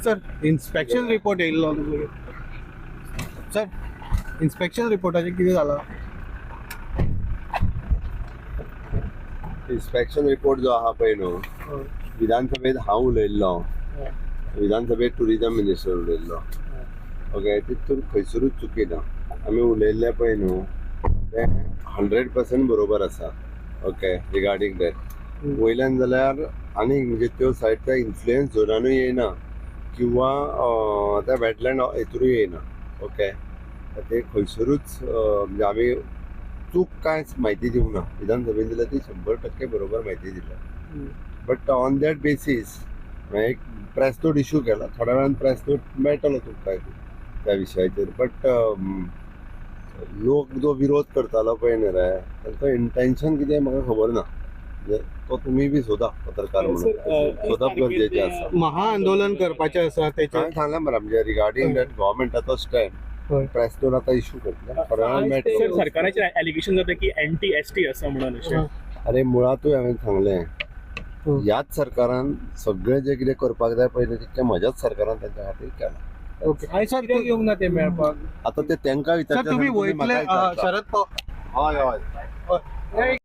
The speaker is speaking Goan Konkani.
सर, इन्स्पेक्शन रिपोर्ट येयल्लो. सर, इन्स्पेक्शन रिपोर्टाचें कितें जाला? इन्स्पेक्शन रिपोर्ट जो आहा पळय न्हू, विधानसभेत हांव उलयल्लो, विधानसभेत टुरिजम मिनिस्टर उलयल्लो, ओके. तितून खंयसरूच चुकी ना. आमी उलयल्लें पळय न्हू, तें 100% बरोबर आसा, ओके. रिगार्डींग that वयल्यान जाल्यार आनीक म्हणजे त्यो सायड त्या इन्फ्लुयन्स झोनानूय येयना किंवा त्या वेटलँड हेतूनय येयना, ओके. ते खंयसरूच म्हणजे आमी चूक कांयच म्हायती दिवंक ना. विधानसभेन दिल्या ती 100% बरोबर म्हायती दिल्या. बट ऑन that basis एक प्रेस नोट इशू केला. थोड्या वेळान प्रेस नोट मेळटलो तुमकां त्या विशयाचेर. बट लोक जो विरोध करतालो पळय न्ही रे, तांचो इंटेन्शन कितें म्हाका खबर ना. म्हणजे तो तुमी बी सोदा, पत्रकार म्हणून सोदप गरजेचें आसा. महाआंदोलन करपाचें आसा तेचेर. हांवें सांगलें मरे, म्हणजे रिगार्डींग that गव्हर्मेंटाचो स्टँड प्रेस नोट आतां इशू करतले, थोड्या वेळान मेळटलो. सर, सरकाराचेर एलिगेशन जाता की एंटी एसटी आसा म्हणून अशें. अरे, मुळातूय हांवें सांगलें, ह्याच सरकारान सगळें जें कितें करपाक जाय पयलें, तितकें म्हज्याच सरकारान तांच्या खातीर केलां. Okay sir. कित्याक येवंक ना ते मेळपाक? आतां ते तांकां सर, विचारचें. तुमी वयतले शरद पवार? हय हय.